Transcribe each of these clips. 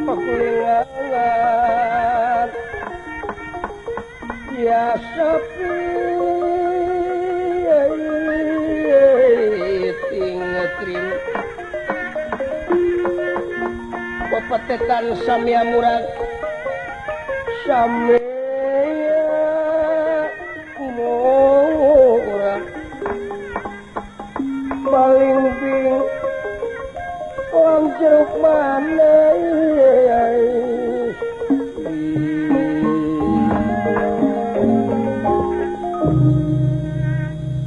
Pakulingan ya sapi tingetrim pepetetan samia murag samia murag paling ping orang jeruk mana.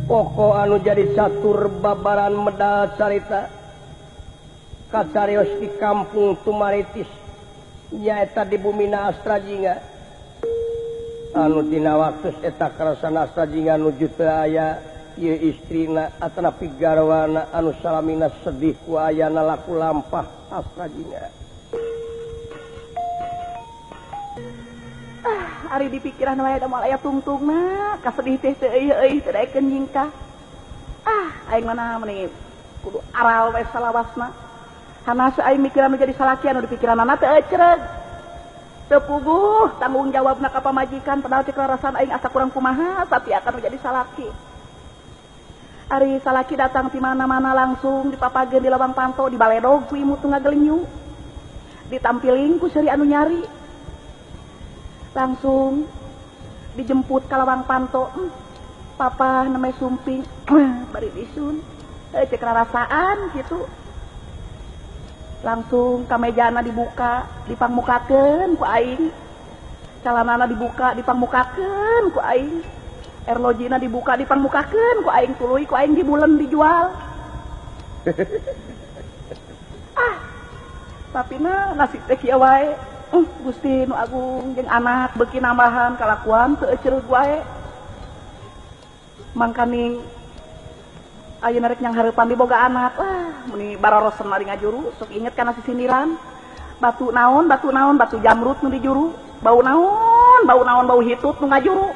Pokok anu jadi catur babaran medal carita kacarios di kampung Tumaritis nyaeta di bumina Astrajinga anu dina waktu eta karasana Astrajinga nuju teu aya ieu istrina atanapi garwana anu salamina sedih ku ayana laku lampah Astrajinga. Ah, ari di pikiran wae da moal aya tungtungna, kasedih teh teu euy teu daekeun nyingkah. Ah, aing mana meuni kudu aral we salawasna. Hanas aing mikiran nu jadi salaki anu dipikiranana teu ecreg. Teu puguh tanggung jawabna ka pamajikan padahal cek rarasan aing asa kurang kumaha tapi akan menjadi salaki. Ari salaki datang ti mana-mana langsung dipapageun di lawang panto dibaledog ku imut nu ngagelinyu. Ditampiling ku seuri anu nyari. Langsung dijemput ka lawang panto. Papa neme sumping bari disun. Cek rarasaan gitu. Langsung kamejana dibuka, dipangmukakeun ku aing. Calanana dibuka, dipangmukakeun ku aing. Erlojina dibuka, dipangmukakeun ku aing, tuluy ku aing dibulen dijual. Ah, tapi na nasib teh kieu wae. Gusti nu agung jeung anak beuki nambahan kalakuan teu ecereug wae. Mangkaning ayeuna rek nyanghareupan diboga anak. Wah, meni barorosen ari ngajuru, sok inget kana sisindiran. Batu naon, batu naon, batu jamrut nu dijuru. Bau naon, bau naon, bau hitut nu ngajuru.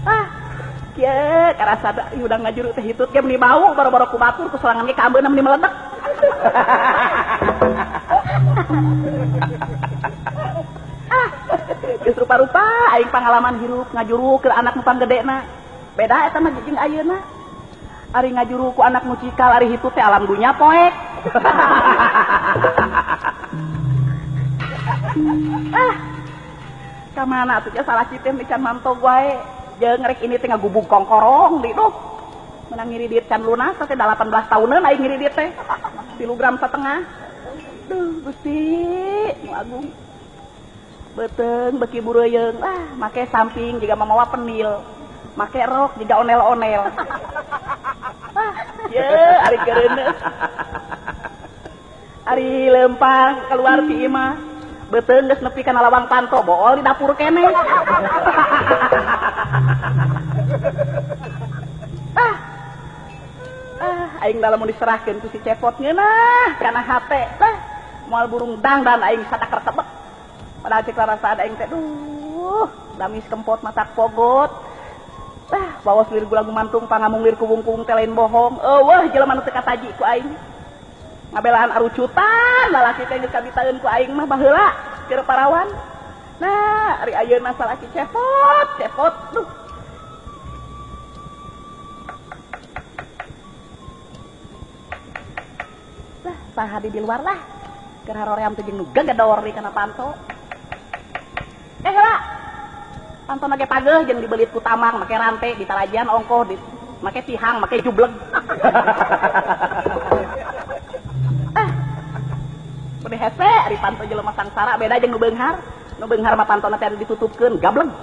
Ah, kieu karasa da udah ngajuru teh hitut ge meni bau boro-boro ku batur ku sorangan ge kaambeuna meni meledek. Ah, geus rupa-rupa aing pangalaman hirup ngajuru keur anak nu panggedena. Beda eta mah jeung ayeuna. Ari ngajuru ku anak nu cikal ari hitut teh alam dunya poek. Ah, kamana atuh salah citeh can mantog wae. Jeung rek ini teh ngagubug kongkorong di duh. Menang ngiridit can lunas teh 18 tahuneun aing ngiridit teh. 3,5 gram. Duh Gusti nu agung. Beuteung beuki bureuyeung, ah make samping jiga mamawa penil. Make rok jiga onel-onel. Ah, ye ari keureuneuh. Ari lempang keluar ti imah. Beuteung geus nepi kana lawang panto, bool di dapur keneh. Ah. Ah, aing dalam mun diserahkeun ku si Cepot ngeunah kana hate. Lah, moal burung dangdan aing sataker tebek. Padahal cek rarasaan aing teh duh, damis kempot matak pogot. Lah, bawas lir gula gumantung pangamung lir kuwung-kuwung teh lain bohong. Eueuh jelema nu teu kataji ku aing. Ngabelaan arucutan lalaki teh geus kabitaeun ku aing mah baheula keur parawan. Nah, ari ayeuna salaki Cepot, Cepot duh. Lah, saha di luar lah. Keur haroream teh jeung nu gagedor di kana panto. Eh heula. Pantona ge pageuh jeung dibelit ku tamang make rante ditalajian ongkoh di make tihang make jubleg. Ah. Beuh hese ari panto jelema sangsara beda jeung nu beunghar. Nu beunghar mah pantona teh ditutupkeun gableng.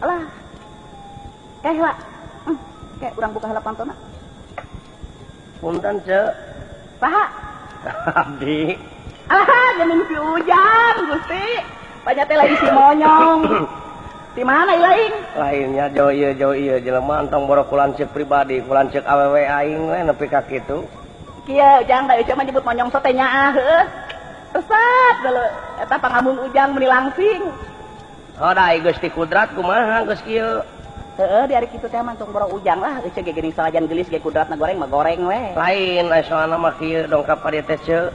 Alah. Eh heula. Kayak urang buka heula pantona. Punten, Ceu. Saha? Abdi. Ah, geuning si Ujang, Gusti. Banyak teh lagi si monyong. Di mana ilaing? Lainnya jauh ieu jelema entong boro ku lanceuk pribadi, ku lanceuk awewe aing we nepi ka kitu. Kieu Ujang da Ece mah nyebut monyongso teh nyaah heueuh. Resep deuleu eta pangambung Ujang meuni langsing. Oh da geus ti kudrat kumaha geus kieu. Heeh di ari kitu teh mah tong boro Ujang lah Ece ge geuning salajan geulis ge kudratna goreng mah goreng we. Lain aya soalna mah kieu dongkap ka dieu teh ceu.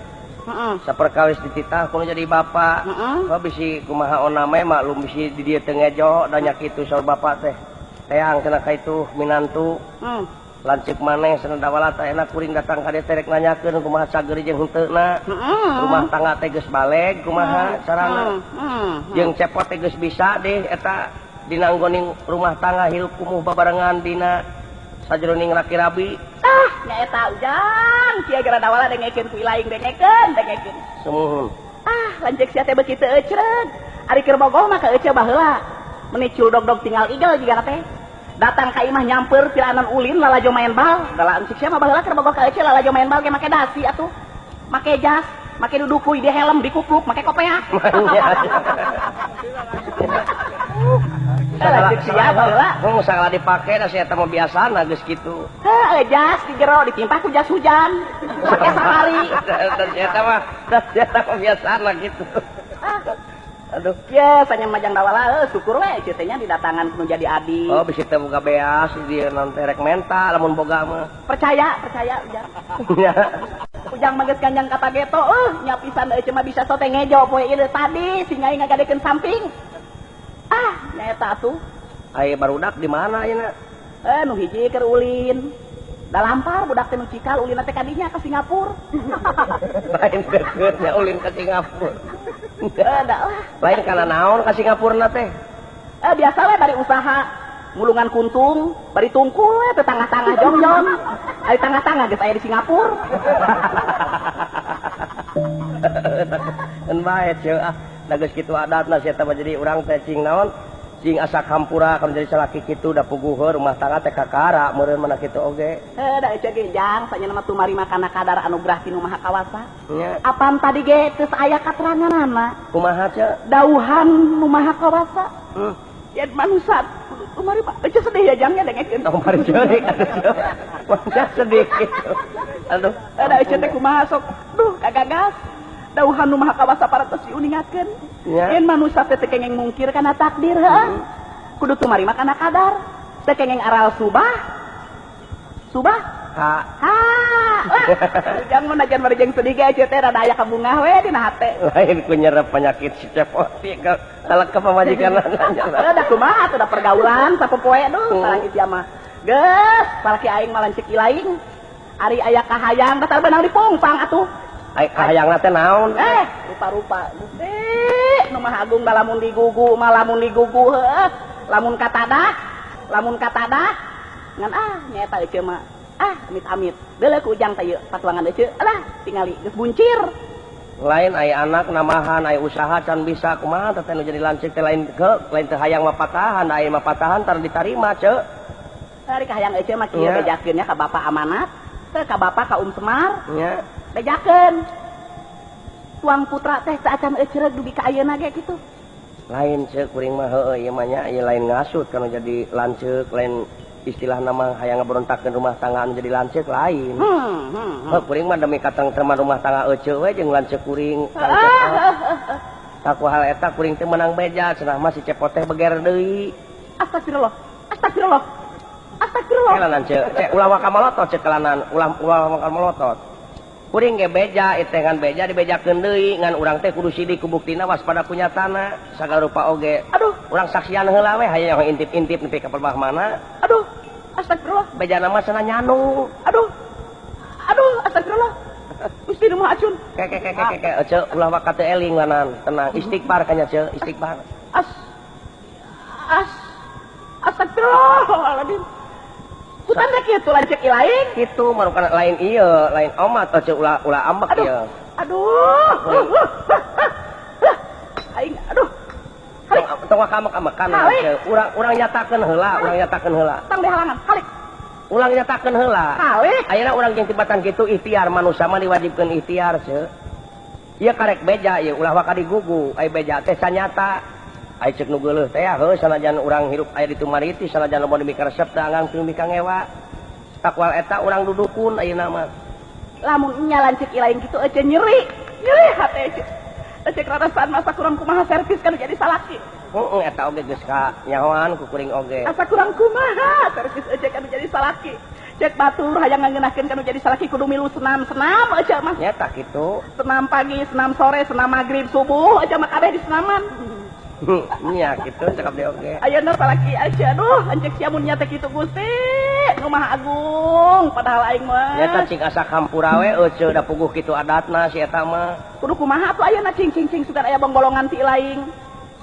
Heeh. Saperkawis dititah kudu jadi bapa. Heeh. Kok bisi kumaha oname maklum bisi di dieu teu ngejo da nya kitu saur bapa teh. Teang cenah ka itu minantu. Heeh. Lanceuk maneh cenah dawala teh enak kuring datang ka dieu teh rek nanyakeun kumaha cager jeung henteuna. Rumah tangga teh geus baleg kumaha carana. Jeung cepot teh geus bisa deh eta dinanggoning rumah tangga hirup kumuh babarengan dina sajroning laki rabi. Ah nya eta Ujang sia gara dawala dengekeun ku ilaing dengekeun dengekeun. Sumuhun. Ah lanceuk sia teh beuki teu ecreug. Ari keur bogoh mah ka ece baheula. Meuni cul dog-dog tinggal igel jigana teh. Datang ka imah nyamper piranan ulin lalajo main bal. Da lanceuk sia mah baheula keur bogoh ka ece lalajo main bal ge make dasi atuh. Make jas, make dudukuy di helm dikupluk, make kopeah. Lanceuk sia baheula. Heuh sagala dipake da sia eta mah biasana geus kitu. Heuh jas di jero ditimpah ku jas hujan. Make safari. Da sia eta mah biasana kitu. Aduh, kieu sanya majang dawala syukur we ece teh nya didatangan kudu jadi adi. Oh bisi teh boga beas di naon teh rek menta lamun boga mah. Percaya, percaya Ujang. Ujang mah geus ganjang ka pageto nya pisan ece mah bisa sote ngejo poe ieu tadi sing aing ngagadekeun samping. Ah, nya eta atuh. Ai barudak di mana ayeuna? Nu hiji keur ulin. Da lampar budak teh nu cikal ulina teh kadinya ka Singapura. Lain deukeut nya ulin ka Singapura. Da lah. Lain kana naon ka Singapurna teh? Biasa we bari usaha ngulungan kuntung, bari tungkul we teh tangah-tangah jongjon. Ari tangah-tangah geus aya di Singapura. Keun bae ceu ah. Da geus kitu adatna sia teh jadi urang teh cing naon? Cing asa kampura kana jadi salaki kitu da puguh rumah tangga teh kakara meureun mana kitu oge. Heuh da ece ge Jang sanyana mah tumarima kana kadar anugerah ti Nu Maha Kawasa. Nya. Apan tadi ge geus aya kateranganana. Kumaha ceu? Dauhan Nu Maha Kawasa. Yen manusa kudu tumarima. Ece sedih ya Jang nya dengekeun. Tong bari ceurik atuh ceu. Mangga sedih kitu. Aduh. Da ece teh kumaha sok duh kagagas. Dauhan Nu Maha Kawasa parantos diuningakeun. Yen manusa teh teu kengeng mungkir kana takdir heuh. Kudu tumarima kana kadar. Teu kengeng aral subah. Subah? Ha. Ha. Ujang mah najan bari jeung sedih ge ece teh rada aya kabungah we dina hate. Lain ku nyerep penyakit si cepot kalek ka pamajikanna nanya. Da kumaha atuh da pergaulan sapopoe duh salaki sia mah. Geus, salaki aing mah lanceuk ilaing. Ari aya kahayang batal beunang dipongpang atuh. Ai kahayangna teh naon? Rupa-rupa. Gusti, Nu Maha Agung da lamun digugu mah lamun digugu heuh. Lamun katadah, ngan ah nya eta ece mah. Ah, amit-amit. Deuleu ku Ujang teh ieu patuangan ece. Alah, tingali geus buncir. Lain ai anak namahan ai usaha can bisa kumaha teh nu jadi lanceuk teh lain ke, lain teh hayang mah patahan, ai mah patahan tar ditarima ceu. Ari kahayang ece mah kieu bejakeun nya ka bapa amanat, teh ka bapa ka Um Semar. Nya. Bejakeun. Tuang putra teh saacan ecereug dugi ka ayeuna ge kitu. Lain ceu kuring mah heueuh ieu mah nya ieu lain ngasut kana jadi lanceuk, lain istilah nama hayang ngaberontakeun rumah tangga anu jadi lanceuk lain. Heuh kuring mah demi katengtreman rumah tangga ece we jeung lanceuk kuring. Taku hal eta kuring teh meunang beja cenah mah si cepot teh beger deui. Astagfirullah. Astagfirullah. Astagfirullah. Kelanan ceu, cek ulah waka malotot cek kelanan, ulah waka malotot. Kuring ge beja, teh ngan beja dibejakeun deui, ngan urang teh kudu sidik ku buktina waspada ku nyatana, sagala rupa oge. Aduh, urang saksian heula we hayang intip-intip nepi ka perbah mana. Aduh, astagfirullah. Bejana mah cenah nyanu. Aduh. Aduh, astagfirullah. Gusti Nu Maha Acun. Ke ke ke ke ke ceu ulah waka teu eling lanan, tenang istighfar kanya ceu, istighfar. As as astagfirullahaladzim. Hutan teh kitu lanceuk ilaing. Kitu marukan lain ieu, lain omat ceu ulah ulah ambek ieu. Aduh. Aing aduh. Tong waka-amek-amekan ceu. Urang urang nyatakeun heula, urang nyatakeun heula. Tong dihalangan, halik. Ulang nyatakeun heula. Halik. Ayeuna urang jeung tibatan kitu ikhtiar manusia mah diwajibkeun ikhtiar ceu. Ieu karek beja ieu ulah waka digugu, ai beja teh sanyata. Ai ceuk nu geuleuh teh heuh sanajan urang hirup aya di Tumaritis sanajan loba nu mikaresep teh anggang teu mikangewa. Takwal eta urang dudukun ayeuna mah. Lamun nya lanceuk ilaing kitu ece nyeri. Nyeri hate ece. Ece karasaan masa kurang kumaha servis kan jadi salaki. Heeh eta oge geus ka nyahoan ku kuring oge. Asa kurang kumaha servis ece kan jadi salaki. Cek batur hayang ngangeunahkeun kanu jadi salaki kudu milu senam-senam ece mah. Nya tak kitu. Senam pagi, senam sore, senam magrib, subuh ece mah kabeh di senaman. Nya kitu cakap deui oge. Ayeuna salaki ece aduh anceuk sia mun nya teh kitu Gusti. Nu Maha Agung padahal aing mah. Nya tah cing asa kampura we ece da puguh kitu adatna si eta mah. Kudu kumaha atuh ayeuna cing cing cing sugan aya bongbolongan ti laing.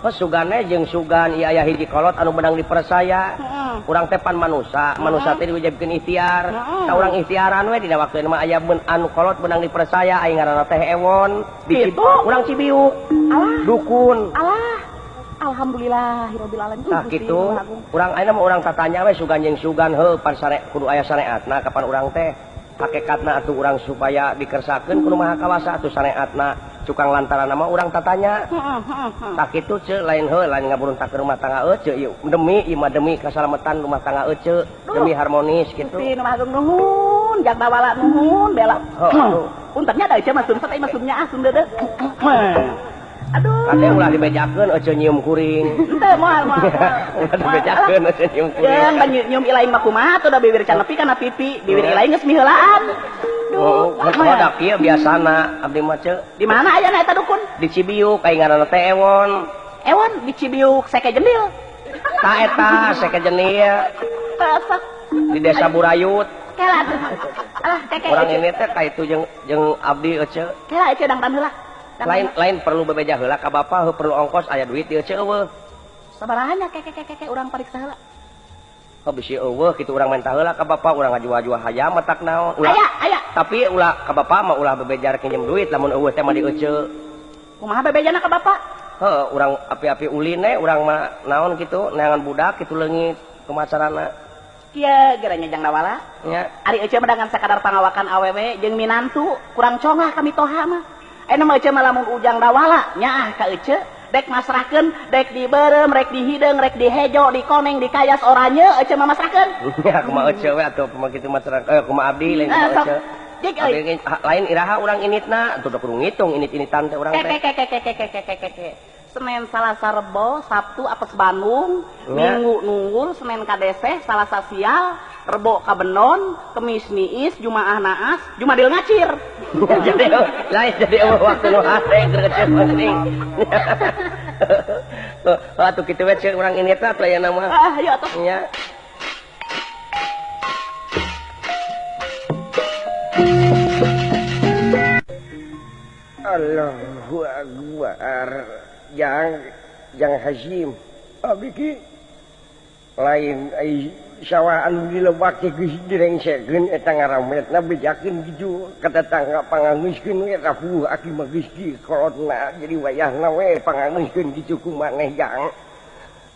Heuh sugane jeung sugan ieu aya hiji kolot anu meunang dipercaya. Urang teh pan manusa, manusa teh diwajibkeun ikhtiar. Tah urang ikhtiaran we dina waktu mah aya anu kolot meunang dipercaya aing ngaranna teh Ewon. Di urang Cibiuk. Alah. Dukun. Alah. Alhamdulillahirabbil alamin. Tah kitu. Urang ayeuna mah urang tatanya we sugan jeung sugan heuh pan sare kudu aya sareatna kapan urang teh hakikatna atuh urang supaya dikersakeun kudu Maha Kawasa atuh sareatna. Cukang lantaran nama urang tatanya. Tah kitu ceu lain heuh lain ngaburuntak rumah tangga ece ieu demi ieu mah demi kasalamatan rumah tangga ece demi harmonis kitu. Gusti nu Maha Agung nuhun jang bawala nuhun bela. Untungnya da ece mah sun teh mah sunnya ah sun deudeuh. Aduh. Kade ulah dibejakeun ece nyium kuring. Henteu moal moal. Ulah dibejakeun ece nyium kuring. Jeung ban nyium ilaing mah kumaha atuh da bibir can nepi kana pipi, bibir ilaing geus miheulaan. Oh, da kieu biasana abdi mah ceu. Di mana ayana eta dukun? Di Cibiuk aing ngaranna teh Ewon. Ewon di Cibiuk seke jendil. Ta eta seke jendil. Di desa Burayut. Kela atuh. Alah keke. Urang ini teh ka itu jeung abdi ece. Kela ece dangdan heula. Lain lain perlu bebeja heula ka bapa heuh perlu ongkos aya duit ieu ceu eueuh. Sabaraha nya keke keke keke urang pariksa heula. Oh bisi eueuh kitu urang menta heula ka bapa urang ngajual-jual hayam matak naon. Aya aya. Tapi ulah ka bapa mah ulah bebejar kinjem duit lamun eueuh teh mah di ece. Kumaha bebejana ka bapa? Heuh urang api-api ulin we urang mah naon kitu neangan budak kitu leungit kumaha carana. Kieu geura nya jang Dawala. Nya. Ari ece mah dengan sakadar pangawakan awewe jeung minantu kurang congah kami toha mah. Ayeuna mah ece mah lamun ujang Dawala nyaah ka ece dek masrahkeun, dek dibeureum, rek dihideung, rek dihejo, dikoneng, dikayas oranye ece mah masrahkeun. Ya kumaha ece we atuh kumaha kitu masrah kumaha abdi lain kumaha ece. Abdi lain iraha urang initna atuh kudu ngitung init-initan teh urang teh. Keke. Senin, Salasa, Rebo, Sabtu apes Bandung, Minggu nunggul, Senin kadeseh, Salasa sial, Rebo kabenon, Kemis niis, Jumaah naas, Jumadil ngacir. Jadi lain jadi eueuh waktu nu hate keur kecil penting. Atuh kitu we ceuk urang ini teh atuh aya nama. Ah, ayo atuh. Nya. Allahu Akbar. Jang Hasim abdi ki lain ai sawah anu dilebak teh geus direngsekeun eta ngarametna bejakeun kitu ka tetangga pangangeuskeun we rapuh aki mah geus di kolotna jadi wayahna we pangangeuskeun kitu ku maneh jang.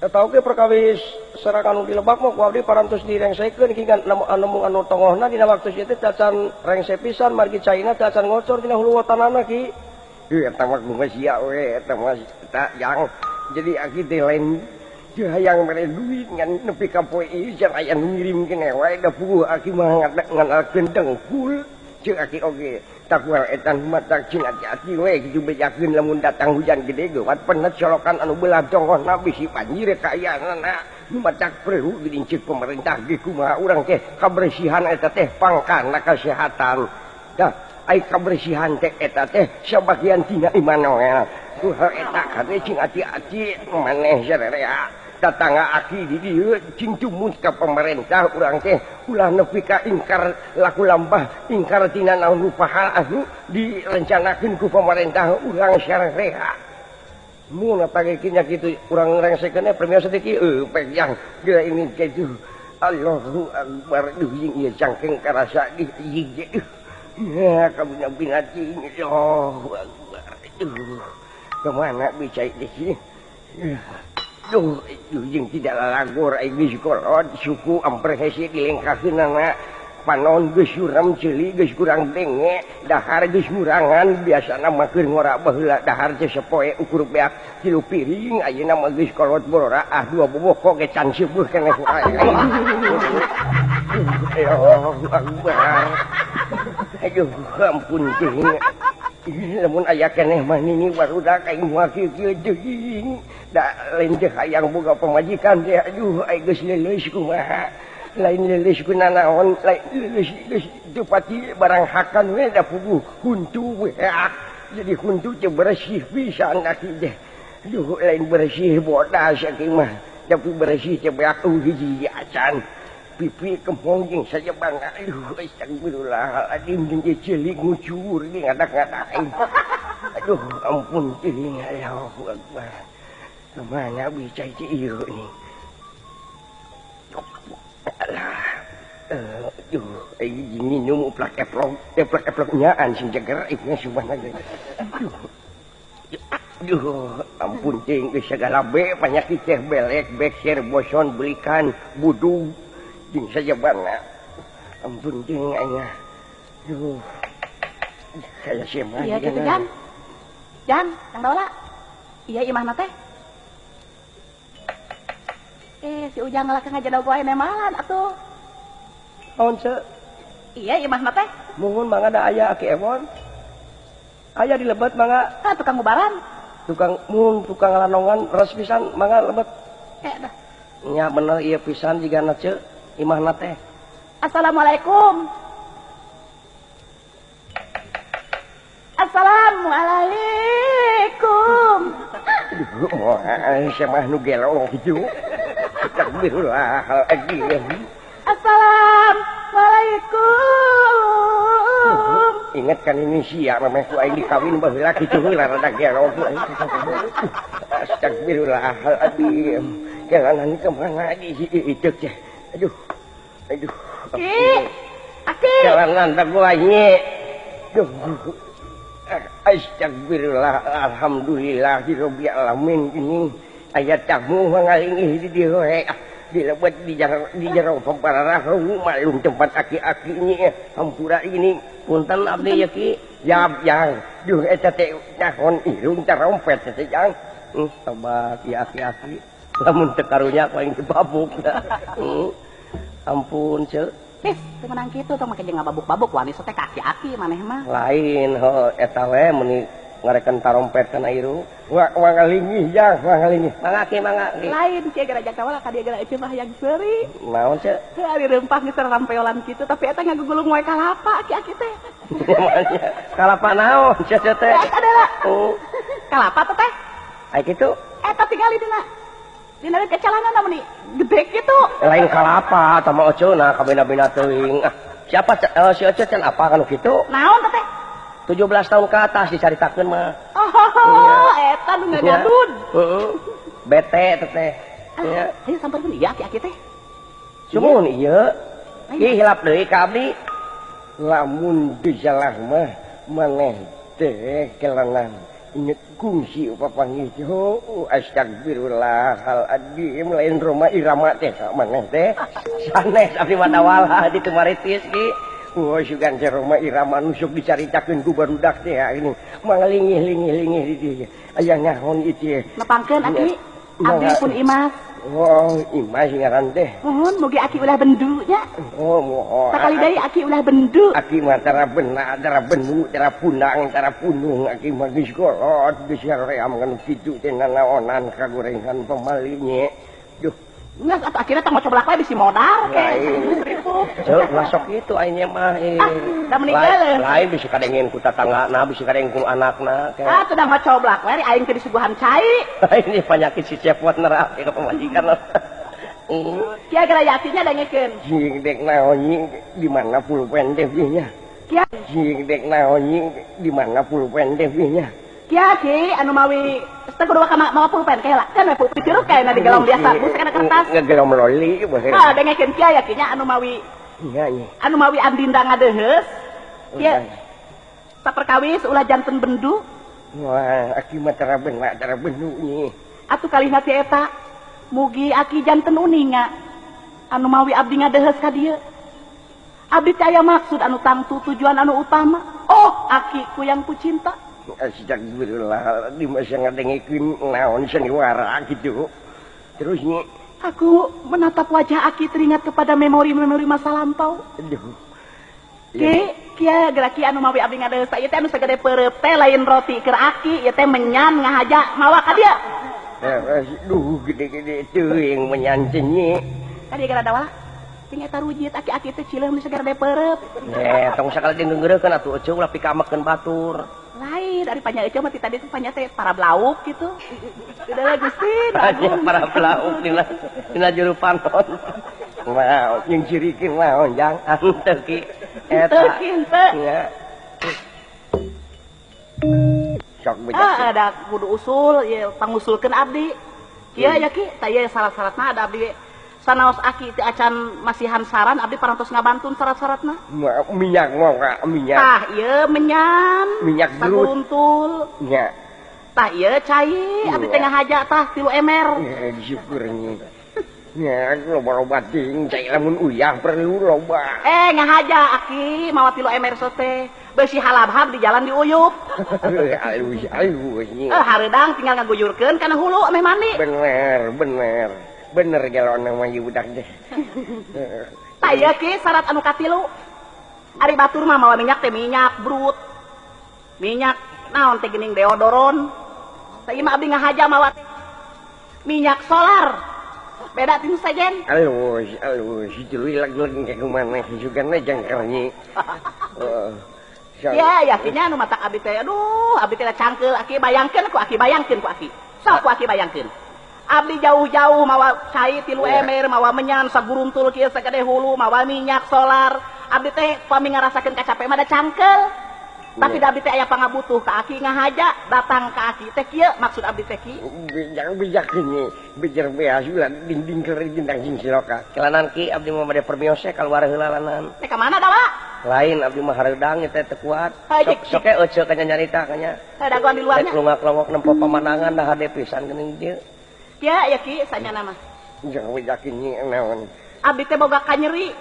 Eta oge perkawis serak anu dilebak mah ku abdi parantos direngsekeun hingga anu anu tongohna dina waktu ieu teh cacan rengse pisan margi caina cacan ngocor dina hulu watanana ki. Eta mah kumaha sia we eta mah eta jang jadi aki teh lain teu hayang mere duit ngan nepi ka poe ieu can aya nu ngirimkeun wae da puguh aki mah nganalkeun dengkul ceuk aki oge takual eta mah tak cing ati-ati we kitu bejakeun lamun datang hujan gede geuwat penet solokan anu belah tonggohna bisi banjir kaayaanana nu matak perlu geuning ceuk pemerintah ge kumaha urang teh kabersihan eta teh pangkana kesehatan dah. Ai kabersihan teh eta teh sabagian tina iman we. Tuh eta kade cing ati-ati maneh sarerea. Tatangga aki di dieu cing tumut ka pemerintah urang teh ulah nepi ka ingkar laku lampah ingkar tina naon rupa hal anu direncanakeun ku pemerintah urang sarerea. Mun eta ge kinya kitu urang rengsekeun premios teh kieu pek yang geura ini kitu. Allahu Akbar duh jeung ieu cangkeng karasa di ieu. Ya, kamu nak binati ini. Oh, aduh. Kemana bisa di sini? Duh, jeung tidak lalagor ai geus kolot suku amper hese dilengkakeun anak. Panon geus suram ceuli geus kurang denge dahar geus murangan biasana mah keur ngora baheula dahar teh sapoe ukur beak 3 piring ayeuna mah geus kolot borora ah 2 boboko ge can seueuh keneh aing. Allahu Akbar. Aduh ampun teuing. Lamun aya keneh mah nini barudak aing moal kieu teuing. Da lain teh hayang boga pamajikan teh aduh aing geus leuleus kumaha. Lain leuleus ku nanaon, lain leuleus geus teu pati barang hakan we da puguh huntu we. Jadi huntu teh bersih pisan aki teh. Aduh lain bersih bodas aki mah. Tapi bersih teh beak hiji acan. Pipi kemong jeung sajabang aduh astagfirullahaladzim jeung cilik ngucur ge ngadak-ngadak aing. Aduh ampun teuing Allahu Akbar. Kemana bisa ieu ni? Alah. Aduh aing minum uplak eplok, eplok-eplok nyaan sing jeger ieu subhanallah. Aduh. Aduh ampun teuing geus sagala be panyakit teh belek, bekser, boson, belikan, budug jeung sajabana. Ampun teuing aing. Aduh. Saya sih mah. Iya kitu Jan. Jan, Kang Dola. Iya imahna teh. Si Ujang ngalakang ngajadogo aya nemalan atuh. Naon ce? Iya imahna teh. Mungun mangga da aya Aki Ewon. Aya di lebet mangga. Ah tukang ubaran. Tukang mun tukang lanongan res pisan mangga lebet. Dah. Nya bener ieu pisan jigana ce imahna teh. Assalamualaikum. Assalamualaikum. Aduh, moal sia mah nu gelo kitu. Astagfirullahaladzim. Assalamualaikum. Ingat kan ini sia memeh ku aing dikawin baheula kitu heula rada gelo ku aing. Astagfirullahaladzim. Jalanan kemana lagi si itu teh. Aduh. Aduh. Ki. Aki. Jalanan teh gua nye. Duh. Astagfirullah, alhamdulillahirabbil alamin ini aya tamu mangalingih di dieu we. Di lebet di jero pampararahu maklum tempat aki-aki ini hampura ini punten abdi ya ki. Jap jang. Duh eta teh nahon irung tarompet teh jang. Tobat ya aki-aki. Lamun teu karunya ku aing dibabuk. Ampun ceu. Tis, teu menang kitu tong make jeung ngababuk-babuk wani teh ka aki-aki maneh mah. Lain heuh eta we meuni ngarekan tarompet kana irung. Wa wangalingih jang, wangalingih. Mangga ki mangga. Lain kieu gara jang kawala ka dieu gara eceu mah hayang seuri. Naon ceu? Heuh ari reumpah geus rampeolan kitu tapi eta ngagugulung wae kalapa aki-aki teh. Kalapa naon ceu teh? Eta adalah. Kalapa teh teh? Ai kitu. Eta tingali dina. Dina kecalanana meuni gede kitu. Lain kalapa tah mah oceuna kabina-bina teuing. Ah, siapa si Oce can apa kanu kitu? Naon teh teh? 17 tahun ke atas dicaritakeun mah. Oh, eta nu ngagadun. Heeh. Bete teh teh. Nya. Hayu samperkeun ieu aki-aki teh. Sumuhun ieu. Ih hilap deui ka abdi. Lamun disalah mah maneh teh kelanan. Inget kungsi papanggih oh astagfirullahaladzim lain Roma Irama teh maneh teh. Sanes abdi mah tawala di tumaritis ki. Oh, sugan teh Roma Irama nu sok dicaritakeun ku barudak teh ini. Mangalingih-lingih-lingih di dieu. Aya nyaon ieu teh. Nepangkeun aki. Abdi pun Imas. Oh, Imas ngaran teh. Muhun mugi aki ulah bendu nya. Oh, moho. Sakali deui aki ulah bendu. Aki mah tara benak, tara bendu, tara punang, tara punung. Aki mah geus kolot, geus haream kan kitu teh nanaonan kagorengan pamali nye. Duh. Nggak, atau akhirnya tong coblak wae bisi modar ke. Ceu, masuk itu aing mah. Ah, da meninggal. Lain bisi kadengen ku tatanggana, bisi kadengen ku anakna. Ah, teu da coblak wae aing teh disuguhan cai. Ini penyakit si cepot nerap ke pamajikan. Kia gara yatinya dengekeun. Jing dek naon di mana pulpen teh nya. Kia jing dek naon di mana pulpen teh nya. Kia ki anu mawi teh kudu mawa pulpen kae lah. Kan we pulpen curug kae na digelom biasa, busa kana kertas. Ngegelom loli bae. Ah, dengekeun kia ya kinya anu mawi. Nya nya. Anu mawi andinda ngadeuheus. Kia saperkawis ulah janten bendu. Wah, aki mah tara benak, tara bendu nyi. Atuh kalihna ti eta mugi aki janten uninga. Anu mawi abdi ngadeuheus ka dieu. Abdi teh aya maksud anu tangtu tujuan anu utama. Oh, akiku yang kucinta. Astagfirullah, di masa ngadengekeun naon sandiwara kitu. Terus nyi aku menatap wajah aki teringat kepada memori-memori masa lampau. Aduh. Ki, kieu geura ki anu mawi abdi ngadeuleuh ieu teh anu sagede peureub teh lain roti keur aki, ieu teh menyan ngahaja mawa ka dieu. Duh, gede-gede teuing menyan teh nyi. Ka dieu gara dawala. Ting eta rujit aki-aki teh cileuh nu sagede peureub. Tong sakali dengeureukeun atuh eceu ulah pikamekeun batur. Lain dari panya eceu mah ti tadi teh panya teh para blauk gitu. Tidak lah Gusti. Para blauk dina juru panon. Wow, jeung cirikeun naon jang henteu ki eta. Henteu ki henteu. Nya. Sok beja. Ah, ada kudu usul ieu pangusulkeun abdi. Kieu ya ki, tah ieu syarat-syaratna ada abdi. Sanaos aki teu acan masihan saran abdi parantos ngabantun syarat-syaratna. Minyak moga minyak. Tah ieu menyan. Minyak saguruntul. Nya. Tah ieu cai abdi teh ngahaja tah 3 ember. Ya syukur nya. Nya loba-loba ting cai lamun uyah perlu loba. Ngahaja aki mawa 3 ember sote. Beusi halabhab di jalan diuyup. Alus alus nya. Hareudang tinggal ngaguyurkeun kana hulu ameh mandi. Bener bener. Bener galon mah ieu budak teh. Tah ieu ki syarat anu katilu. Ari batur mah mawa minyak teh minyak brut. Minyak naon teh geuning deodoron. Tah ieu mah abdi ngahaja mawa minyak solar. Beda ti nu sejen. Alus alus tuluy lag-lag ka kumaneh sugana jangkar nyi. Ya yakinnya anu matak abdi teh aduh abdi teh cangkeul aki bayangkeun ku aki bayangkeun ku aki. Sok ku aki bayangkeun. Abdi jauh-jauh mawa cai 3 ember, mawa menyan saguruntul kieu sagede hulu, mawa minyak solar. Abdi teh pami ngarasakeun kacape mah da cangkeul. Tapi da abdi teh aya pangabutuh ka aki ngahaja, datang ka aki teh kieu maksud abdi teh ki. Bijak bijak ini, bijar beas ulah dinding keur dindang sing siloka. Kelanan ki abdi mah bade permios kaluar heula lanan. Teh ka mana da, Pak? Lain abdi mah hareudang teh teu kuat. Sok sok euceu ka nyarita ka nya. Dagoan di luarnya. Rek longak-longok nempo pamandangan da hade pisan geuning dieu. Ya, ya ki, sanyana mah. Jangan bejakin nyi naon. Abdi teh boga kanyeri.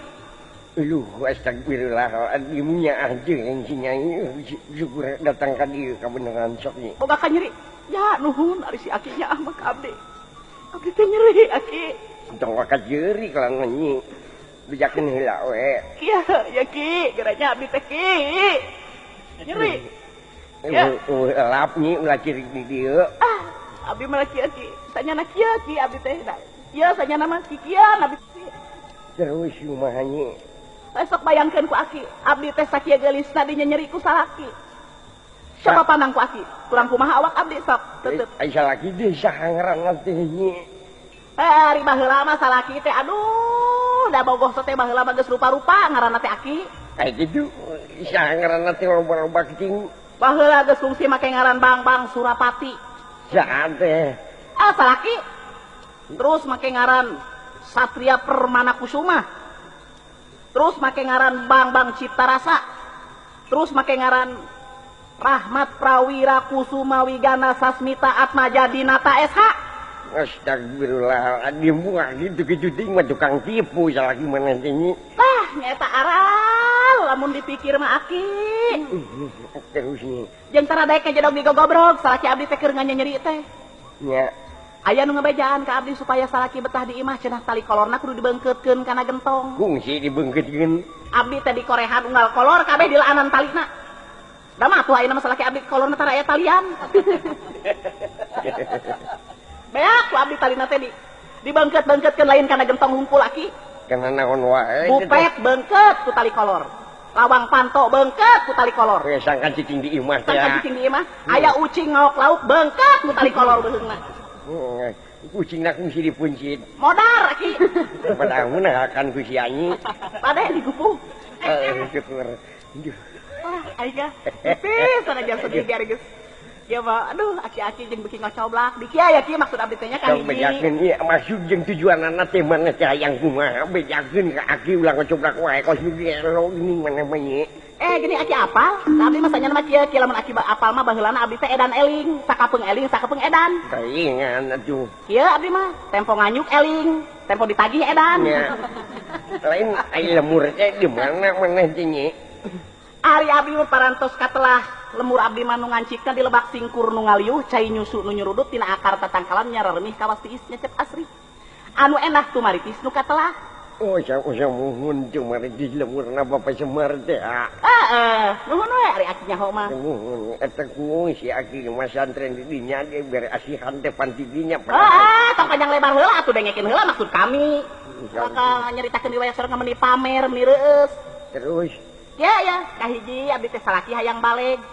Aduh, astagfirullah, adimunya aja yang si nyai syukur datang ka dieu kabeneran sok nyi. Boga kanyeri. Ya, nuhun ari si aki nya mah ka abdi. Abdi teh nyeri aki. Tong ka nyeri kalangan nyi. Bejakeun heula we. Kieu, ya ki, geranya abdi teh ki. Nyeri. Ya. Lap nyi ulah cirik di dieu. Ah, abdi mah kieu ki. Sanyana kieu ki abdi teh. Ieu sanyana mah kikian abdi. Terus kumaha nyi? Sok bayangkeun ku aki, abdi teh sakieu geulisna dinyenyeri ku salaki. Coba pandang ku aki, kurang kumaha awak abdi sok tetep. Ai salaki deui saha ngaranna teh nyi? Ari baheula mah salaki teh aduh, da bogoh teh baheula mah geus rupa-rupa ngaranna teh aki. Ai kitu saha ngaranna teh loba-loba kitu. Baheula geus fungsi make ngaran Bang-Bang Surapati. Saha teh? Ah salaki. Terus make ngaran Satria Permana Kusuma. Terus make ngaran Bang-Bang Cipta Rasa. Terus make ngaran Rahmat Prawira Kusuma Wigana Sasmita Atmaja Dinata SH. Astagfirullahaladzim, wah gitu-gitu ting mah tukang tipu salaki mana teh nyi. Tah nyaeta aral lamun dipikir mah aki. Terus nyi. Jeung tara daek kajedog digogobrog salaki abdi teh keur nganyeri teh. Nya. Aya nu ngebejaan ka abdi supaya salaki betah di imah cenah tali kolorna kudu dibeungkeutkeun kana gentong. Kungsi dibeungkeutkeun. Abdi teh dikorehan unggal kolor kabeh dilaanan talina. Da mah atuh ayeuna mah salaki abdi kolorna tara aya talian. Beak ku abdi talina teh dibeungkeut-beungkeutkeun lain kana gentong hungkul aki. Kana naon wae. Bupet beungkeut ku tali kolor. Lawang panto beungkeut ku tali kolor. We sangkan cicing di imah teh. Sangkan cicing di imah. Aya ucing ngaok lauk beungkeut ku tali kolor beuheungna. Kucing nak mesti dipuncit. Modar aki. Padahal mun akan ku si anyi. Padeh digupung. Syukur. Wah, aing pipis aja sedih biar geus. Ya mah, aduh aki-aki jeung beuki ngocoblak. Di kieu ya ki maksud abdi teh nya ka hiji. Bejakeun ieu maksud jeung tujuanana teh mana teh hayang kumaha bejakeun ka aki ulah ngocoblak wae kos nu gelo geuning mana mah nyi. Gini aki apal? Nah, abdi mah sanyana mah kieu ki lamun aki apal mah baheulana abdi teh edan eling, sakapeung eling, sakapeung edan. Teuingan atuh. Kieu abdi mah tempo nganyuk eling. Tempo ditagih edan. Nya. Lain ai lemur teh di mana maneh teh Nyi? Ari abdi mah parantos katelah lemur abdi mah nu ngancikna di lebak singkur nu ngaliuh cai nyusu nu nyurudut tina akar tatangkalan nyararemih kawas tiis nyecep asri. Anu enak tumaritis nu katelah. Oh, usah muhun tumaritis lemurna Bapak Semar teh. Heeh, nuhun we ari aki nyaho mah. Nuhun, eta ku si aki mah santren di dinya ge bere asihan teh pan di dinya. Heeh, tong panjang lebar heula atuh dengekeun heula maksud kami. Maka nyaritakeun riwayat sorang meni pamer, meni reueus. Terus ya ya, kahiji abdi teh salaki hayang baleg.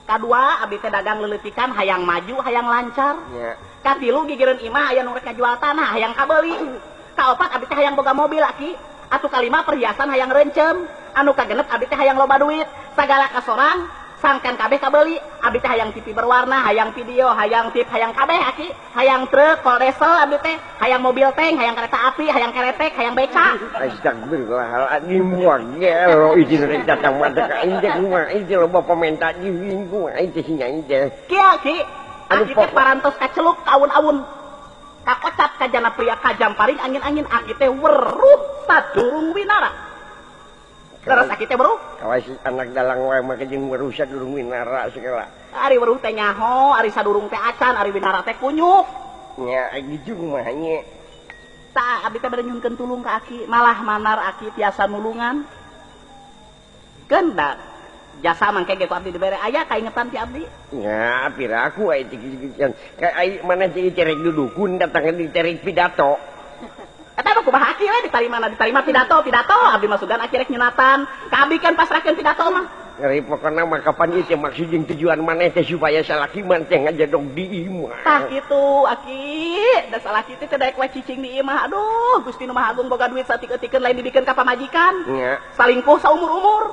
Kadua abdi teh dagang leuleutikan hayang maju, hayang lancar. Ya. Katilu gigireun imah aya nu rek ngajual tanah hayang kabeuli. Kaopat abdi teh hayang boga mobil aki. Atuh kalima perhiasan hayang rencem. Anu kagenep abdi teh hayang loba duit. Sagala kasorang sangkan kabeh kabeuli. Abdi teh hayang TV berwarna, hayang video, hayang tip, hayang kabeh aki. Hayang truk, koldesel abdi teh, hayang mobil tank, hayang kereta api, hayang keretek, hayang beca. Astagfirullahaladzim, gelo izin rek datang mah teh ka aing teh kumaha aing teh loba pamenta di kumaha aing teh si nyai teh. Kieu ki, aki teh parantos kaceluk ka awun-awun. Kakocap kajana pria kajam paring angin-angin aki teh weruh sadurung winara. Leres aki teh weruh? Kawas anak dalang wae mah jeung weruh sadurung winara segala. Ari weruh teh nyaho, ari sadurung teh acan, ari winara teh kunyuk. Nya gitu kumaha nya. Tah abdi teh bade nyuhunkeun tulung ka aki, malah manar aki tiasa nulungan. Keun da jasa mangke ge ku abdi dibere aya kaingetan ti abdi. Nya piraku ai teh ka ai maneh teh cerek dudukun datang dicerek pidato. Eta mah kumaha aki we ditarimana ditarima pidato pidato abdi masugan aki rek nyunatan. Ka abdi kan pasrahkeun pidato mah. Ngeri pokona mah kapan ieu teh maksud jeung tujuan maneh teh supaya salaki mah teh ngajadog di imah. Tah kitu aki, da salaki teh teu daek we cicing di imah. Aduh, Gusti nu Maha Agung boga duit saeutik-eutikeun lain dibikeun ka pamajikan. Nya. Salingkuh saumur-umur.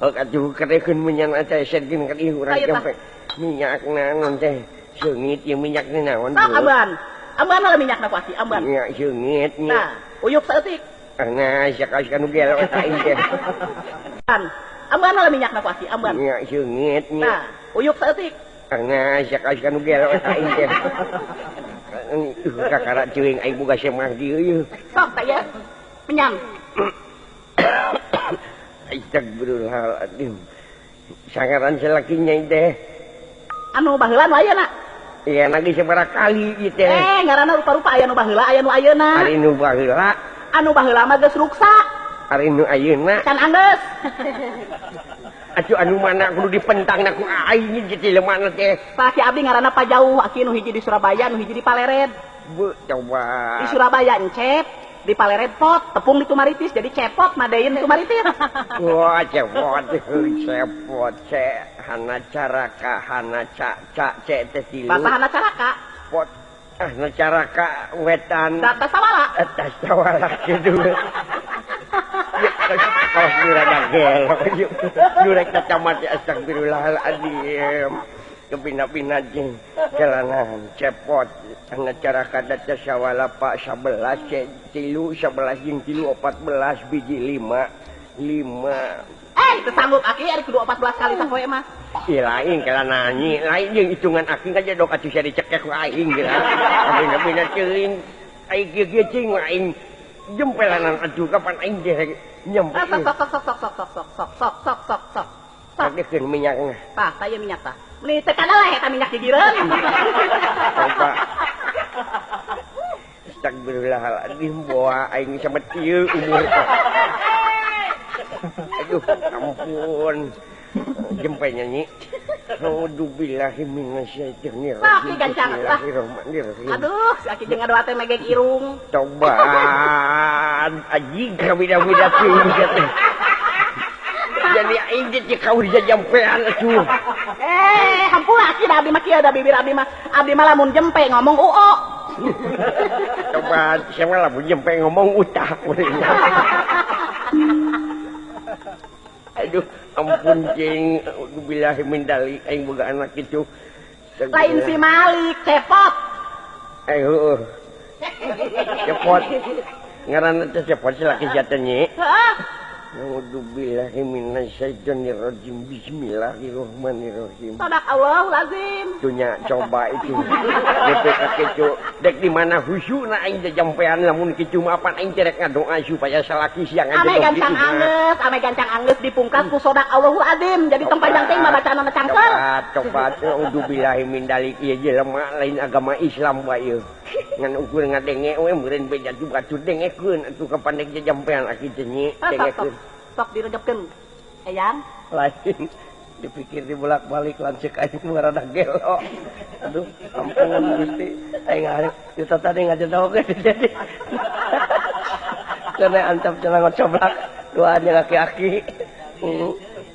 Oh, atuh kerekeun minyak teh sedkeun ka dieu urang jampe. Minyak naon teh? Seungit ieu minyak naon? Sok amban. Amban lah minyakna ku aki, amban. Nya seungit nya. Nah, uyup saeutik. Nah, sia ka nu gelo eta aing teh. Amban lah minyakna ku aki, amban. Nya seungit nya. Nah, uyup saeutik. Nah, sia ka nu gelo eta aing teh. Kakara ceuing aing boga semah dieu ieu. Sok teh ya. Menyang. Astagfirullahaladzim. Sangaran salaki nyai teh. Anu baheula nu ayeuna? Iya, lagi sabaraha kali ieu teh. Ngaranna rupa-rupa aya nu baheula, aya nu ayeuna. Ari nu baheula. Anu baheula mah geus ruksak. Ari nu ayeuna can anggeus. Atuh anu mana kudu dipentangna ku aing ieu lemana teh. Salaki abdi ngaranna Pajauh, aki nu hiji di Surabaya, nu hiji di Palered. Bu, coba. Di Surabaya encep, di Palered pot, tepung di Tumaritis, jadi cepot madein Tumaritis. Wah, cepot, cepot, ce, hana caraka, hana ca, ca, ce, teh tilu. Bahasa hana caraka. Pot, hana caraka, wetan. Data sawala. Data sawala, gitu. Kawas nurada gelo, nurek tacamat, astagfirullahaladzim. Kepina-pina jeung jalanan cepot hana caraka data sawala pak 11 ce tilu 11 jeung tilu 14 biji 5 5. Teu sanggup aki ari kudu 14 kali sapoe mah. Ih lain kala nanyi, lain jeung hitungan aki ngajadok atuh sia dicekek ku aing geura. Pina-pina ceuing aing kieu-kieu cing aing jempelanan atuh kapan aing teh nyempe. Sok sok sok sok sok sok sok sok sok sok sok sok. Pakeun minyakna. Tah, tah ieu minyak tah. Meni teu kana lah eta minyak gigireun. Coba. Astagfirullahaladzim, boa aing samet ieu umur. Aduh, ampun. Jempe nyanyi. A'udzubillahi minasyaitonir rajim. Aki gancang lah. Aduh, si aki jeung ngadoa teh megek irung. Coba anjing kabida-bida teuing teh. Jadi aing teh kau dijampean atuh. Hampura aki da abdi mah kieu da bibir abdi mah. Abdi mah lamun jempe ngomong uo. Coba siapa lamun jempe ngomong utah. Aduh, ampun jeung billahi min dalik aing boga anak kitu. Lain si Malik cepot. Heueuh. Cepot. Ngaranna teh cepot si laki sia teh nyi. Heeh. A'udzubillahi minasyaitonirrajim. Bismillahirrahmanirrahim. Sadaqallahul azim. Tunya coba itu. DPK kecu dek di mana khusyukna aing jajampean lamun kitu mah apan aing teh rek ngadoa supaya salaki siang aja. Ame gancang anggeus, ame gancang anggeus dipungkas ku sadaqallahul azim. Jadi tong panjang teh mah bacaanna cangkel. Coba a'udzubillahi min dalik ieu jelema lain agama Islam bae ieu. Ngan ukur ngadenge we meureun beja batur dengekeun atuh kapandek jajampean aki teh nyi dengekeun. Sok diregepkeun eyang lain dipikir dibolak-balik lanceuk aing mah rada gelo. Aduh ampun Gusti aing arek kita tadi ngajedog jadi kana antap cenah ngocoblak doanya aki-aki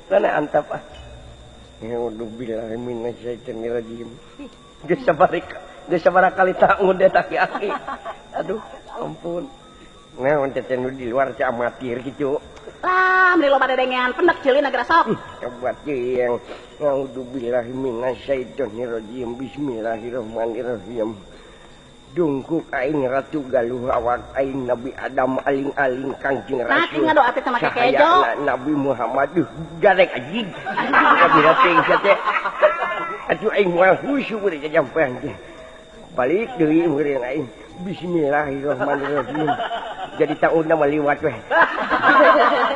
kana antap ah. A'udzubillahi minasyaitonirrajim. Geus sabaraha geus sabaraha kali tak ngudet aki-aki. Aduh ampun. Naon teh nu di luar teh amatir kitu. Lah, meuni loba dedengean pendek ceuli na sok. Coba teuing. A'udzubillahi minasyaitonirrajim. Bismillahirrahmanirrahim. Dungkuk aing Ratu Galuh awak aing Nabi Adam aling-aling Kangjeng Rasul. Nah, ngadoa teh sama kekejo. Nabi Muhammad duh garek anjing. Kabira teuing sia teh. Atuh aing moal khusyuk we jajampean teh. Balik deui meureun aing. Bismillahirrahmanirrahim. Jadi tauna maliwat weh.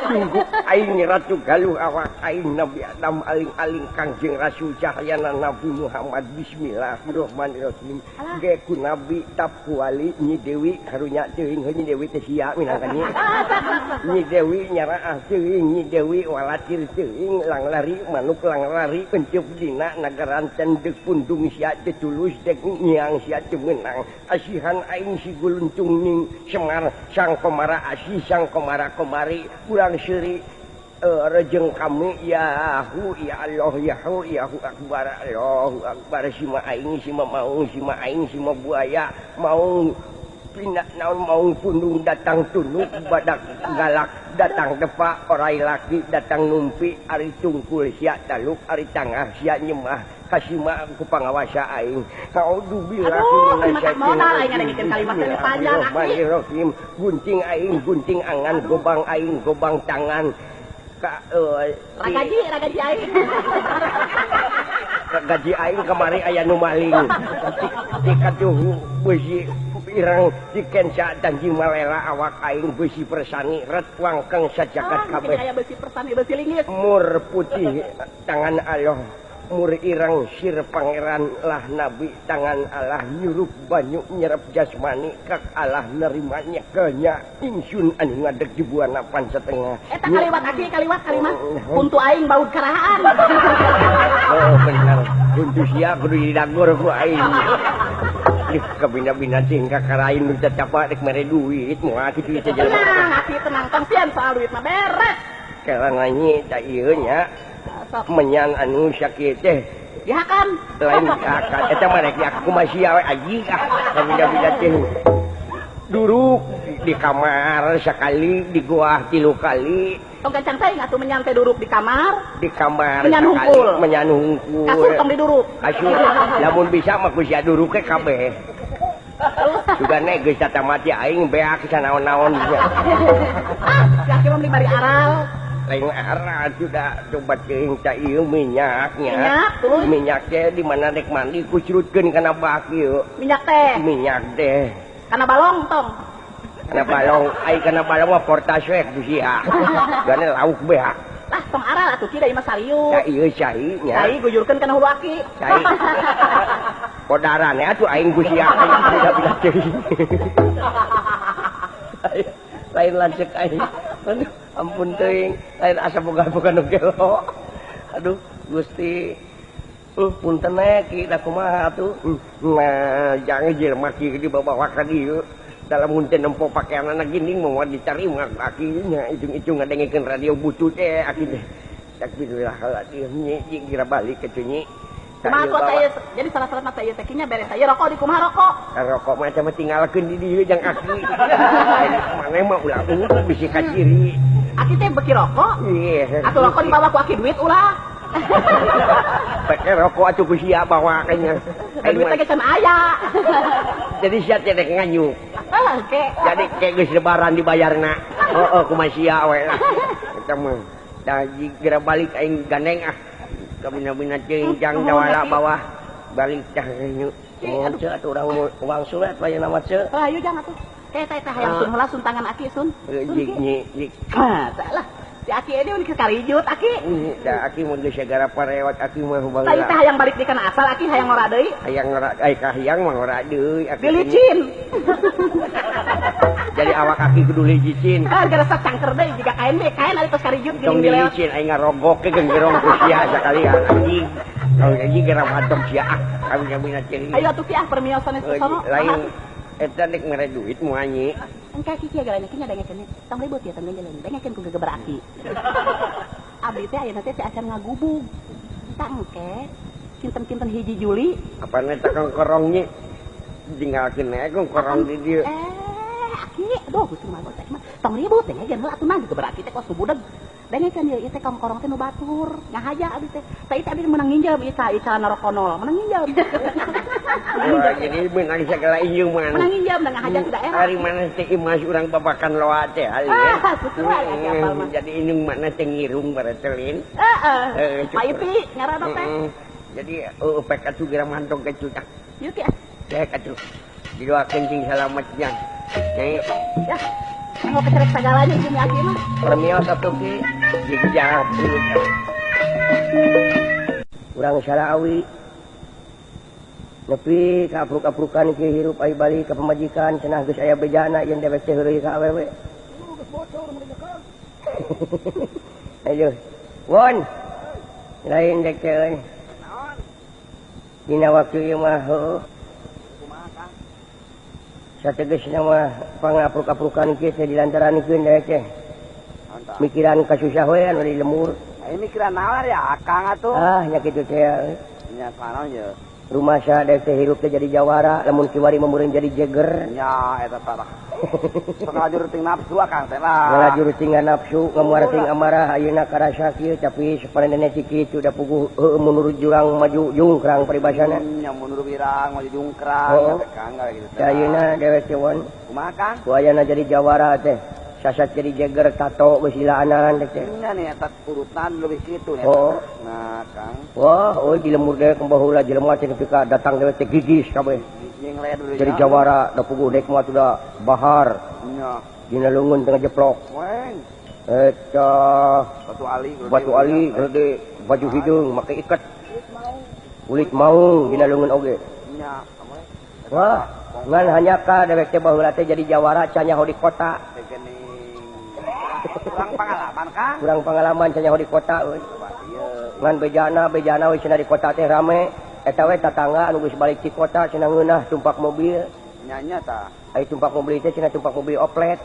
Tunggu aing Ratu Galuh awak aing Nabi Adam aling-aling Kangjeng Rasul cahayana Nabi Muhammad. Bismillahirrahmanirrahim. Ge ku Nabi tap ku wali Nyi Dewi karunya teuing Nyi Dewi teh sia minangka nyi. Nyi Dewi nyaraah teuing Nyi Dewi walatir teuing lang lari manuk lang lari enceup dina nagaranten deuk pundung sia teu tulus dek nyiang sia teu meunang. Asihan aing si guluntung ning Semar sang komara asih sang komara komari urang seuri rejeng kami yahu ya Allah yahu yahu akbar Allahu akbar sima aing sima maung sima aing sima buaya maung pina naon maung pundung datang tunuk badak galak datang depak orai laki datang numpi ari tungkul sia taluk ari tangah sia nyemah kasima ku pangawasa aing. A'udzubillahi minasyaitonirrahim. Gunting aing gunting angan gobang aing gobang tangan ka ragaji ragaji aing. Ragaji aing kamari aya nu maling. Dikatuh beusi ireng dikenca danji malela awak aing beusi persani ret wangkeng sajagat kabeh. Aya beusi persani beusi linggis. Mur putih tangan Allah. Mur ireng sir pangeran lah nabi tangan Allah nyurup banyu nyerap jasmani kak Allah nerimanya kenya ingsun anu ngadeg di buana pan setengah. Eta kaliwat aki kaliwat kalimat kuntu aing baut karahaan. Oh bener kuntu sia kudu didagor ku aing. Ih kabina-bina cing kakarain nu cacapak rek mere duit moal kitu teh jelema. Tenang aki tenang tong sieun soal duit mah beres. Kela nganyi ta ieu nya. Menyan anu sakit teh dihakan lain dihakan eta mah rek aku masih we anjing ah kabina-bina teh duruk di kamar sekali di goah 3 kali tong gancang teh atuh menyan teh duruk di kamar menyan hungkul menyan hungkul kasur tong diduruk kasur lamun bisa mah ku sia duruk ke kabeh sugane geus mati aing beak sanaon-naon ah laki mah bari aral lain arah sudah coba teuing ca ieu minyaknya. Minyak teh di mana rek mandi kucurutkeun kana bak ieu. Minyak teh. Minyak teh. Kana balong tong. Kana balong, ai kana balong mah portas we ku sia. Gane lauk beak. Lah tong aral atuh ki da imah sariu. Ca ieu cai nya. Cai gujurkeun kana hulu aki. Cai. Kodarane atuh aing ku sia bila-bila teuing. Lain lanceuk aing. Aduh, ampun teuing, lain asa boga-boga nu gelo. Aduh, Gusti. Punten we ki da kumaha atuh. Nah, jangan jelema ki dibawa ka dieu. Dalam mun teh nempo pakeanana ginding moal ditarima aki nya ijung-ijung ngadengekeun radio butut teh aki teh. Takbirullah nyi kira balik ke nyi. Kumaha tuh saya jadi salah-salah mah saya teh nya beres saya rokok di kumaha rokok. Rokok mah mah tinggalkeun di dieu jang aki. Maneh mah ulah bisi kaciri. Aki teh beki rokok? Iya. Atuh rokok dibawa ku aki duit ulah. Pakai rokok atuh ku sia bawa kayaknya. Duit teh can aya. Jadi sia teh rek nganyuk. Oke. Jadi kayak geus lebaran dibayarna. Heeh kumaha sia we lah. eta mah. Da geura balik aing gandeng ah. Kabina-bina ceuing jang jawala bawah balik tah. Oh, ceu atuh urang wangsul atuh aya nama ceu. Ayo jang atuh. Teh teh hayang sun heula sun tangan aki sun. Jik nyi jik. Ah, salah. Si aki ini udah karijut aki. Da aki mah geus sagara parewat aki mah baheula. Tah teh hayang balik di kana asal aki hayang ngora deui. Hayang ngora ai ka hayang mah ngora deui aki. Dilicin. Jadi awak aki kudu licin. Ah, gara cangker deui jiga kain we kain ari tos karijut geuning dilewat. Tong dilicin aing ngarogok ke genggerong ku sia sakalian anjing. Kalau anjing gara matok sia ah kami kabina ceuing. Ayo atuh ki ah permiosan geus sono. Lain eta dek mere duit moal nyi. Engke ki kieu galanya ki nya dengekeun. Tong ribut ya tong jalan. Dengekeun ku gegeber aki. Abdi teh ayeuna teh acan ngagubug. Tah engke kinten-kinten 1 Juli. Apana teh kongkorong nyi? Tinggalkeun we kongkorong di dieu. Aki, aduh gusti mah teh mah tong ribut dengekeun heula atuh mah gegeber aki teh kos budeg. Dengekeun ieu teh kongkorong teh nu batur. Ngahaja abdi teh. Tah ieu abdi meunang nginjem ieu ka Ica Narokonol, meunang nginjem. Wah, jadi meunang sagala injuman. Meunang nginjem da ngahaja ke daerah. Ari mana teh imas urang babakan loa teh. Ah, kitu we aki apal mah. Jadi indung mana teh ngirung baretelin. Heeh. Pak Ipi ngaranna teh. Jadi pek atuh geura mantong kecut ah. Yuk ya. Cek atuh. Didoakeun sing salamet jang. Nyai. Ya. Mau kecerek sagalanya jeung aki mah. Permios atuh ki. Dijawab. Urang Sarawi. Nepi ka apruk-aprukan ki hirup ai balik ka pamajikan cenah geus aya bejana yen dewek teh heureuy ka awewe. Geus bocor mun ka. Ayo. Won. Lain dek teh euy. Naon? Dina waktu ieu mah heueuh. Kumaha Kang? Sategesna mah pangapruk-aprukan kieu teh dilantarankeun dewek teh. Mikiran kasusah we anu di lemur. Aya mikiran naon ya Akang atuh? Ah, nya kitu teh. Nya panaon ye. Rumah sa dewek teh hirup teh jadi jawara, lamun kiwari mah meureun jadi jeger. Nya eta parah. Ngalajur ting nafsu Akang teh lah. Ngalajur ting nafsu, ngamuara ting amarah ayeuna karasa kieu tapi saparanana si kitu da puguh heueuh mundur jurang maju jungkrang paribasana. Nya mundur wirang maju jungkrang teh Kang kitu teh. Ayeuna dewek teh won. Kumaha Kang? Ku ayana jadi jawara teh. Sasat jadi jeger tato geus ilaanan teh. Nya nih eta urutan leuwih kitu nya. Oh. Nah Kang. Wah, euy di lemur dewek baheula jelema teh nepi ka datang dewek teh gigis kabeh. Jadi jawara da puguh dek mah atuh da bahar. Nya. Dina leungeun teh ngajeplok. Weng. Eta batu ali batu ali gede baju hideung make iket. Kulit maung dina leungeun oge. Nya. Wah, ngan hanya ka dewek teh baheula teh jadi jawara can nyaho di kota. Kurang pengalaman Kang. Kurang pengalaman can nyaho di kota euy. Ngan bejana we cenah di kota teh rame. Eta we tatangga anu geus balik ti kota cenah ngeunah tumpak mobil. Nya nya tah. Ai tumpak mobil teh cenah tumpak mobil oplet.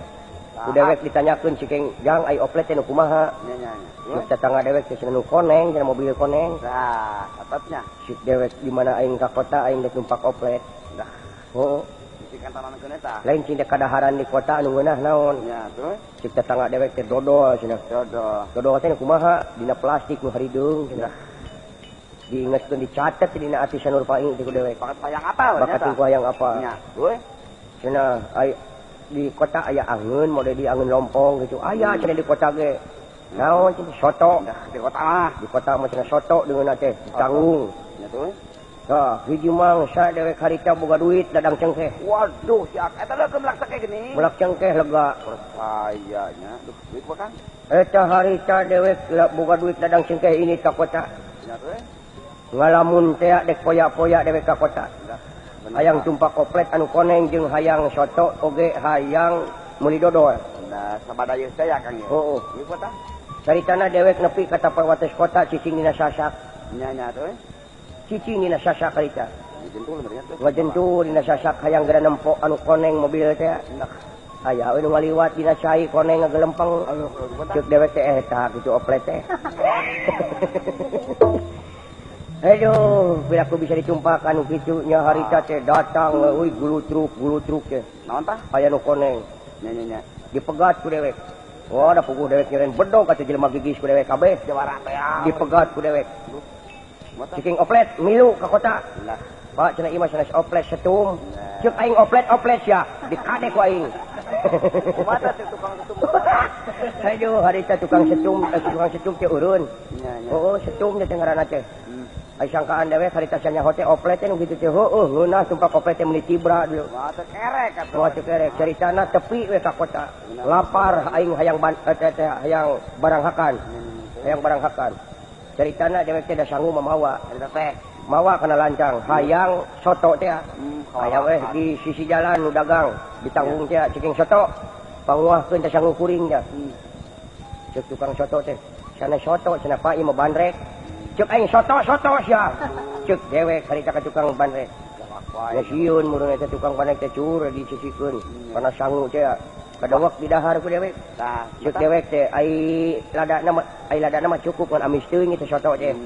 Ku dewek ditanyakeun si Keng, "Jang ai oplet teh nu kumaha?" Nya nya nya. Tetangga dewek teh cenah nu koneng, cenah mobil koneng. Tah, atapnya. Si dewek di mana aing ka kota aing dek tumpak oplet. Dah. Heuh. Eta. Lain cing dek kadaharan di kota anu ngeunah naon. Nya terus cik tetangga dewek teh dodol cenah. Dodol. Dodol teh kumaha? Dina plastik nu harideung cenah. Diingetkeun dicatet dina ati Sanur Paing teh ku dewek. Bakat hayang apal nya. Bakat ku hayang apal. Nya. Euy. Cenah ai di kota aya angeun mode di angeun lompong gitu. Aya cenah di kota ge. Naon cenah soto. Di kota mah. Di kota mah cenah soto deungeunna teh ditanggung. Nya tuh. Tah, hiji mangsa dewek harita boga duit dadang cengkeh. Waduh, si ak eta leukeun melak cengkeh geuning. Melak cengkeh lega. Percaya nya. Duh, duit kumaha Kang? Eta harita dewek boga duit dadang cengkeh ini ka kota. Nya teh. Ngalamun teh dek poya-poya dewek ka kota. Hayang tumpak koplet anu koneng jeung hayang soto oge hayang meuli dodol. Nah, sabada ieu teh ya Kang ya. Heueuh. Ieu kota. Caritana dewek nepi ka tapal wates kota cicing dina sasak. Nya nya teh. Cicing dina sasak harita. Ngajentul meureun teh. Ngajentul dina sasak hayang geura nempo anu koneng mobil teh. Aya we nu ngaliwat dina cai koneng ngagelempeng. Ceuk dewek teh eta kitu oplet teh. Aduh, bila aku bisa dicumpakan kitu nya harita teh datang euy gulutruk teh. Naon tah? Aya nu koneng. Nya nya nya. Dipegat ku dewek. Wah, da puguh dewek nyeren bedog atuh jelema gigis ku dewek kabeh. Jawara teh. Dipegat ku dewek. Ciking oplet milu ka kota. Lah, Pak cenah ieu mah sanes oplet setum. Ceuk aing oplet-oplet sia, dikade ku aing. Kumaha teh tukang setum? Hayo harita tukang setum, tukang setum teh urun. Oh, setum teh ngaranna teh. Ai sangkaan dewek harita sanyaho teh oplet teh nu kitu teh heueuh ngeunah sumpah oplet teh meuni tibra dulu. Moal teu kerek atuh. Moal teu kerek caritana tepi we ka kota. Lapar aing hayang teh hayang barang hakan. Hayang barang hakan. Caritana dewek teh da sangu mamawa teh. Mawa kana lancang hayang soto teh. Hayang weh di sisi jalan nu dagang ditanggung teh ceking soto. Panguahkeun teh sangu kuring teh. Ceuk tukang soto teh, sana soto cenah Pak ieu mah bandrek. Ceuk aing soto-soto sia. Ceuk dewek harita ka tukang bandrek. Ya sieun murung eta tukang bandrek teh cur disisikeun kana sangu teh. Kadawak di dahar ku dewek. Tah, ceuk dewek teh ai ladana mah cukup ngan amis teuing eta soto teh.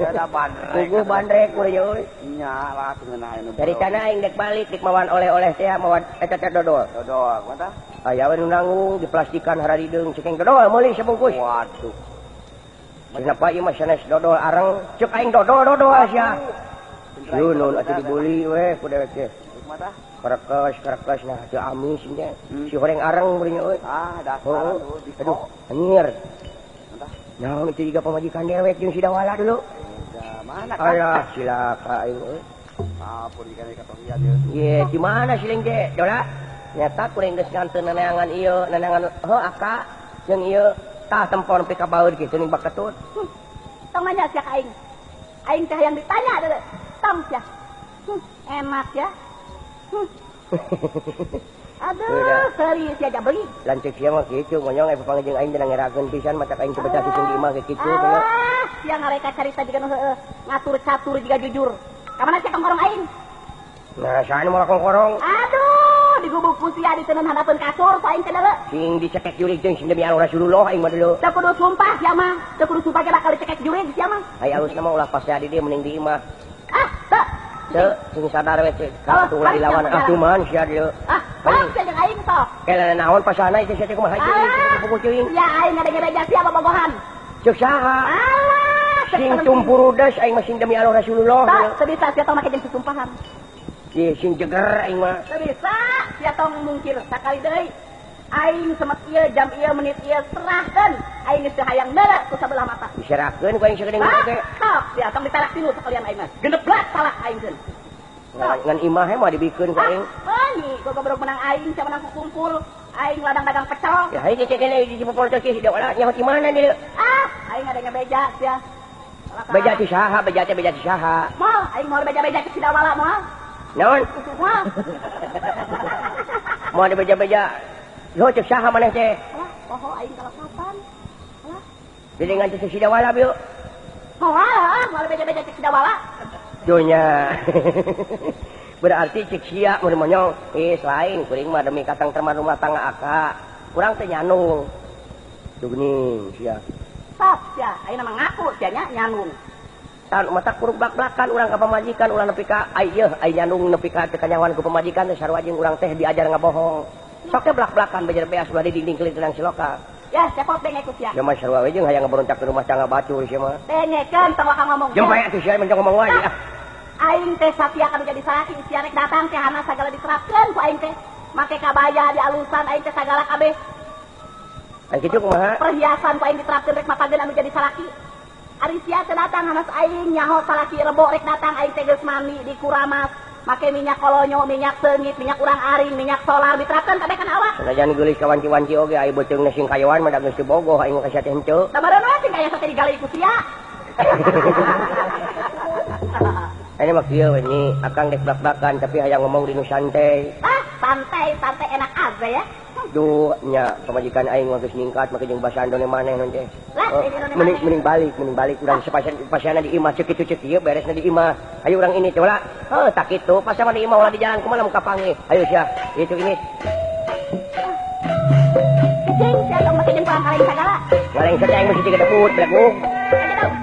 Ada bandrek. Puguh bandrek kuring euy. Nya lah ngeunah anu. Dari tanah aing dek balik dek mawan oleh-oleh teh mawan eta teh dodol. Dodol, kumaha tah? Aya we nu nanggung diplastikan hararideung cekeng dodol meuli sabungkus. Waduh. Cenah Pak ieu mah sanes dodol areng, ceuk aing dodol-dodol sia. Sieun atuh dibeli we ku dewek teh. Kumaha tah? Karekes nah teu amis nya. Si horeng areng beunya euy. Ah, dasar atuh. Aduh, anjir. Naon itu juga pamajikan dewek jeung si Dawala dulu. Mana kan? Alah, silaka aing euy. Ampun ikan katohian ieu. Ye, di mana siling teh? Dola. Nyata kuring geus nganteun neneangan ieu, neneangan heuh aka jeung ieu tah tempon nepi ka baeur kitu ning baketut. Tong nanya sia ka aing. Aing teh hayang ditanya deuleu. Tong sia. Enak ya. Aduh, serius ya jabeli. Lanceuk sia mah kitu monyong aya papanggih jeung aing teh ngerakeun pisan matak aing teu betah sising di imah ge kitu. Ah, sia ngareka carita jiga nu heueuh, ngatur catur jiga jujur. Ka mana sia kongkorong aing? Nah, saha nu moal kongkorong? Aduh, digubuk ku sia diteundeun handapeun kasur ku aing teh deuleu. Sing dicekek jurig jeung sing demi Allah Rasulullah aing mah deuleu. Teu kudu sumpah sia mah, teu kudu sumpah ge bakal dicekek jurig sia mah. Ai alusna mah ulah pasea di dieu mending di imah. Ah, teu. Teu, sing sadar we cek ka ulah dilawan ah cuman sia deuleu. Ah, tong sia jeung aing toh. Kela naon pasana itu sia teh kumaha ceuing puguh ceuing. Ya aing ngadenge-beja sia bobogohan. Ceuk saha? Alah, sing tumpurudes aing mah sing demi Allah Rasulullah. Tah, teu bisa sia tong make jeung susumpahan. Ye sing jeger aing mah. Teu bisa sia tong mungkir sakali deui. Aing semet ieu jam ieu menit ieu serahkeun aing geus teu hayang neuleuh ku sabelah mata. Diserahkeun ku aing sagedeung ge. Sok sia tong ditalak tilu sakalian aing mah. Geneblak talak aing keun. Ngan imah mah dibikeun ku aing. Ah, nyi gogobrok menang aing sia menang kukumpul. Aing ladang dagang pecel. Ya hayu cek kene di popol teh si Dawala nyaho di mana deuleu. Ah, aing ngadenge beja sia. Beja ti saha, beja teh beja ti saha. Moal, aing moal beja-beja ke si Dawala moal. Naon? Moal. Moal dibeja-beja. Yo cek saha maneh teh? Alah, poho aing kalepatan. Alah. Dedengan teh si Dawala bieu. Moal, ah, moal beja-beja cek si Dawala. Dunya. Berarti cek sia mun monyong, selain kuring mah demi katang terman rumah tangga aka. Kurang teh nyanung. Duh sia. Sok sia, ayeuna mah ngaku sia nya nyanung. Tan mata kuruk blak-blakan urang ka pamajikan urang nepi ka ai yeuh ai nyanung nepi ka teu kanyawan ku pamajikan teh sarua jeung urang teh diajar ngabohong. Sok teh blak-blakan bejer beas ulah di dinding keling siloka. Ya, cepot dengek ku sia. Ya mah sarua we jeung hayang ngaberontak ke rumah tangga batur sia mah. Dengekeun tong waka ngomong. Jeung bae atuh sia mah ngomong wae. Aing teh satia kanu jadi salaki sia rek datang teh hana sagala diterapkeun ku aing teh. Make kabaya di alusan aing teh sagala kabeh. Ai kitu kumaha? Perhiasan ku aing diterapkeun rek mapageun anu jadi salaki. Ari sia teh datang hanas aing nyaho salaki rebo rek datang aing teh geus mandi dikuramas. Make minyak kolonyo, minyak seungit, minyak urang-aring, minyak solar diterapkeun kabeh kana awak. Sanajan geulis ka wanci-wanci oge aya beuteungna sing kayoan mah da geus dibogoh aing mah ka sia teh henteu. Da bareun we sing kaya sate digali ku sia. Ini mah kieu we nyi, akang dek blak-blakan tapi hayang ngomong di nu santai. Ah, santai, santai enak aja ya. Duh, nya pamajikan aing mah geus ningkat make jeung basa andone maneh non teh. Lah, mending balik urang sepasian di imah ceuk kitu ceuk ieu beresna di imah. Ayo urang ini teh ulah. Heuh, tak kitu, pas mah di imah ulah di jalan kumaha lamun kapanggih. Ayo sia, itu ini. Cing, sia tong make jeung kurang kaleng sagala. Ngaleng saja aing mah siga debut, beleguk. Ayo dong.